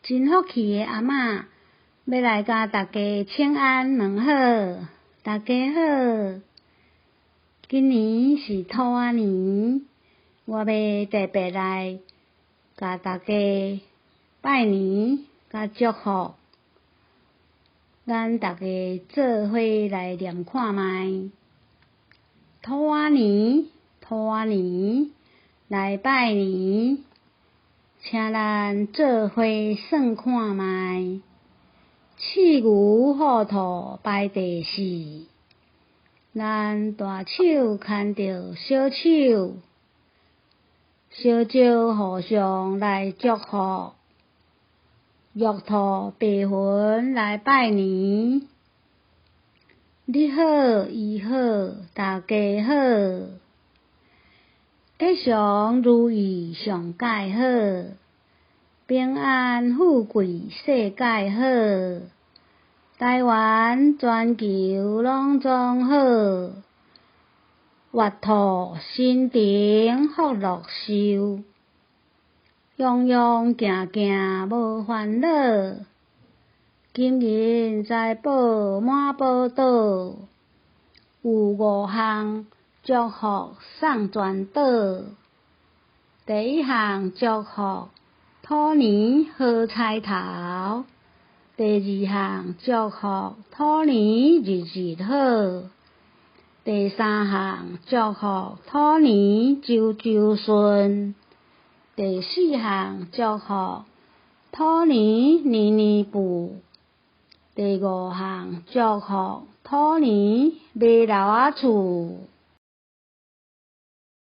真福氣的阿嬤，欲來共大家請安問好，大家好。今年是兔仔年，我欲特別來共大家拜年，佮祝福。咱逐家做伙來念看覓。兔仔年，兔仔年，來拜年，請咱做伙算看覓。刺牛虎兔排第四，咱大手牽著小手，相招互相來祝福。玉兔白雲來拜年，你好，伊好，大家好，吉祥如意上蓋好，平安富貴世界好，台灣全球攏總好，月兔新程福祿壽。樣樣行行無煩惱，金銀財寶滿寶島，有五項祝福送全島。第一項祝福兔年好彩頭，第二項祝福兔年日日好，第三項祝福兔年周周順。第四項祝福兔年年年富，第五項祝福兔年買樓仔厝。